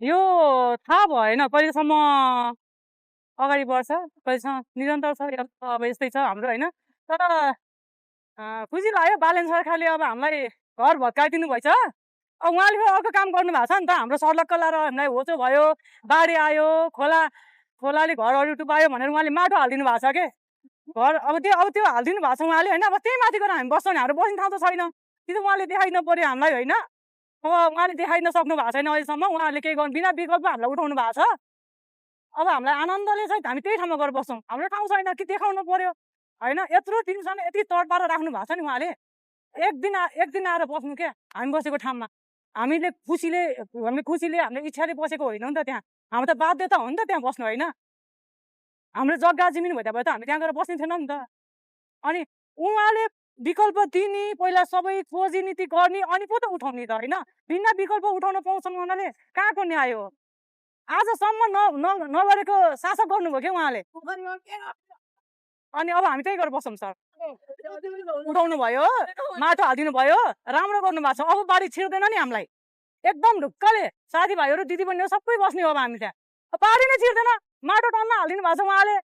यो थाहा भएन कहिलेसम्म अगाडि बढ्छ, कहिलेसम्म निरन्तर छ, अब यस्तै छ हाम्रो होइन। तर खुसी लाग्यो बालेन सरकारले अब हामीलाई घर भत्काइदिनु भएछ। अब उहाँले फेरि अर्को काम गर्नु भएको छ नि त, हाम्रो सडक लाएर हामीलाई होचो भयो, बाढी आयो, खोलाले घरहरू डुबायो भनेर उहाँले माटो हालिदिनु भएको छ के घर। अब त्यो हालिदिनु भएको छ उहाँले होइन। अब त्यही माथि गएर हामी बस्छौँ नि, हाम्रो बस्ने ठाउँ त छैन। त्यो त उहाँले देखाइदिनु पर्यो हामीलाई होइन। अब उहाँले देखाइदिन सक्नु भएको छैन अहिलेसम्म। उहाँहरूले केही गर्नु बिना विकल्प हामीलाई उठाउनु भएको छ। अब हामीलाई आनन्दले चाहिँ हामी त्यही ठाउँमा गएर बस्छौँ, हाम्रो ठाउँ छैन कि देखाउनु पर्यो होइन। यत्रो दिनसम्म यति तड पारेर राख्नु भएको छ नि उहाँले, एक दिन आएर बस्नु क्या हामी बसेको ठाउँमा। हामीले हामीले इच्छाले बसेको होइन नि त त्यहाँ, हाम्रो त बाध्यता हो नि त त्यहाँ बस्नु होइन। हाम्रो जग्गा जमिन भइदिए भए त हामी त्यहाँ गएर बस्ने थिएन नि त। अनि उहाँले विकल्प दिने, पहिला सबै खोजी नीति गर्ने, अनि पो त उठाउने त होइन। बिना विकल्प उठाउन पाउँछन् उहाँले, कहाँको न्याय हो? आजसम्म नगरेको शासक गर्नुभयो क्या उहाँले। अनि अब हामी त्यही गरेर बस्छौँ सर। उठाउनु भयो, माटो हालिदिनु भयो, राम्रो गर्नु भएको छ। अब बाढी छिर्दैन नि हामीलाई, एकदम ढुक्कले साथीभाइहरू दिदीबहिनीहरू सबै बस्ने हो अब हामी त्यहाँ। बाढी नै छिर्दैन, माटो टन्न हालिदिनु भएको छ उहाँले।